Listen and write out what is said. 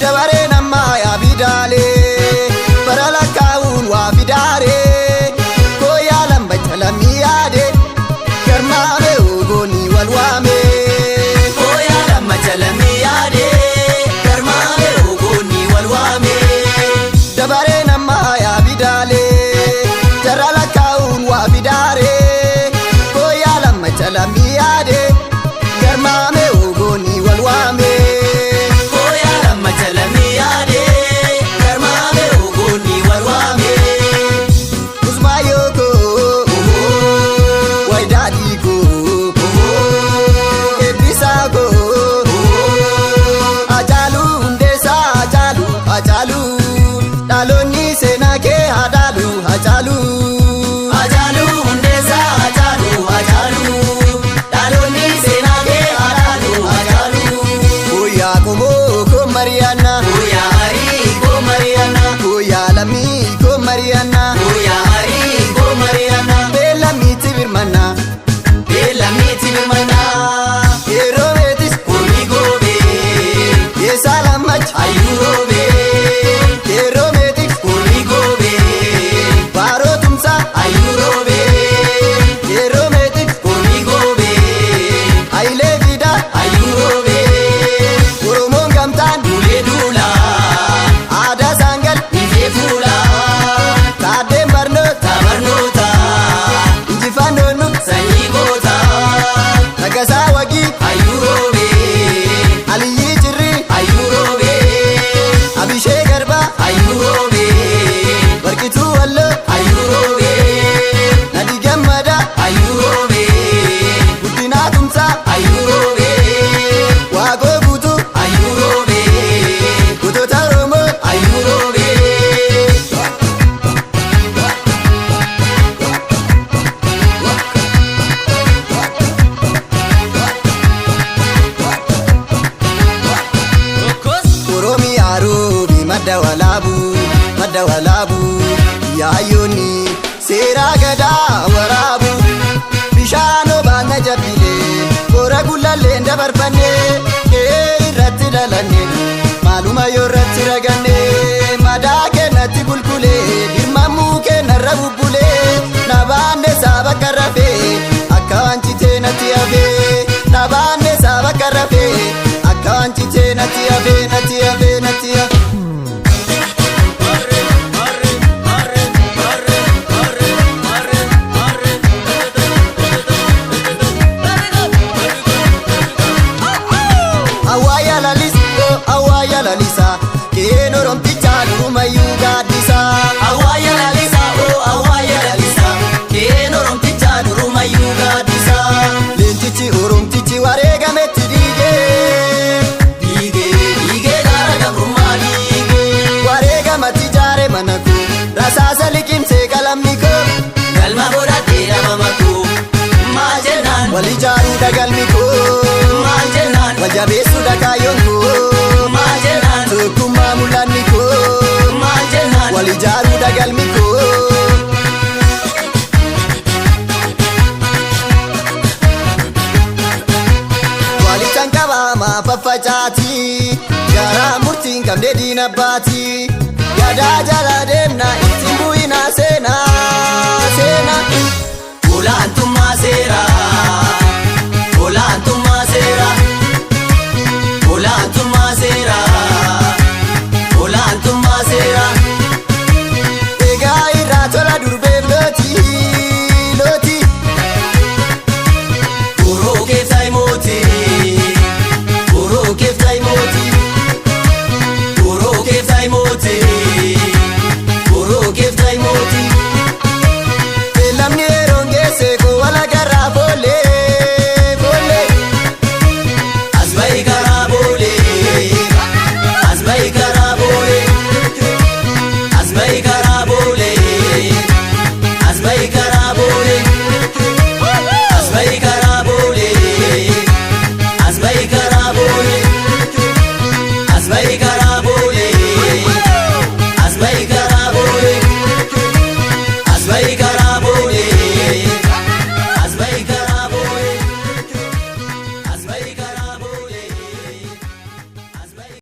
Dabareen ammaa yaa fidaalee bara lakkaa'uun waa fidaaree gooyaa lamba calamii yaade garmaame ogoonii wal waame. Gooyaa lama calamii yaade garmaame ogoonni wal waame. Dabareen ammaa yaa fidaalee jara lakkaa'uun waa fidaaree gooyaa lamba calamii yaade garmaame ogoonii wal waame. Gooyaa lama calamii yaade garmaame ogoonni wal waame. Usmaayoo koo wayidaadhii koo eebbisaa koo Hacaaluu Hundeessaa Hacaaluu Hacaaluu dhaloonni seenaa kee haadhaaluu Hacaaluu. Hacaaluu Hundeessaa Hacaaluu Hacaaluu dhaloonni seenaa kee haadhaaluu Hacaaluu. Guyyaa kumoo koo Mariyaanaa Guyyaa arii koo Mariyaanaa guyyaa lammii koo Mariyaanaa guyyaa arii koo Mariyaanaa beelamiiti birmannaa beelamiiti birmanaa yeroo beetis Gurri goobee yeesaa lammachi hayyuu roobee yeroo beetis gurri goobee baaroo tumsaa hayyuu roobee yeroo beetis gurri goobee hayilee fidaa hayyuu roobee Oromoon gamtaan duulee duulaa aadaa saangal ifee fuulaa taaddeen barnoota tabarnoota injifannoon nu sanyii gootaa nagasaa wagii hayyuu roobee aliyyii cirrii hayyuu roobee abishee garbaa hayyuu roobee warqituu walloo hayyuu roobee nadii gammadaa hayyuu roobee guddinaa tumsaa hayyuu roobee waaqoo guutuu hayyuu roobee gootota oromoo hayyuu roobee. Oromiyaa roobi madda walaabuu madda walaabuu yaayyoonni seeraa gadaa waraabu bishaan obaana jabbilee hora gullalleen dabarfanne qe'ee irratti dhalanne maaluma yoo irratti raganne madaa keenyatti kulkulee dirmamuu keenyarra bubbulee nabaanne saaba karrafee akka waan citee natti hafee nabaanne saaba karrafee akka waan citee natti hafee natti hafee natti hafee. Awwaaya lalisoo awwaaya lalisaa qe'een oromtichaa durumayyuu gaaddisaa. Awwaaya lalisaa oo awwaaya lalisaa qe'een oromtichaa durumayyuu gaaddisaa. Leencichi oromtichi wareegametti dhiigee Dhiigee dhiigee gaara gabrummaa dhiigee wareegamatti jaare mana koo rasaasa liqimsee qalamni koo galma godhatee dhabama koo maal jennaan wal ijaaruudha galmi koo maal jennaan wal jabeessuudha kaayyoon koo maal jennaan tokkummaa mul'anni koo maal jennaan wal ijaaruudha galmi koo. Walichaan qabaamaa faffacaati garaa murtiin qabdee diina baati gadaa jala deemna ittiin bu'inaa seenaa seenaa. Olaantummaa seeraa olaantummaa seeraa olaantummaa seeraa olaantummaa seeraa. Egaa irraa tola durbeef looti looti Gurroo keessa himooti gurroo keessa himooti gurroo keessa himooti gurroo. As bahi.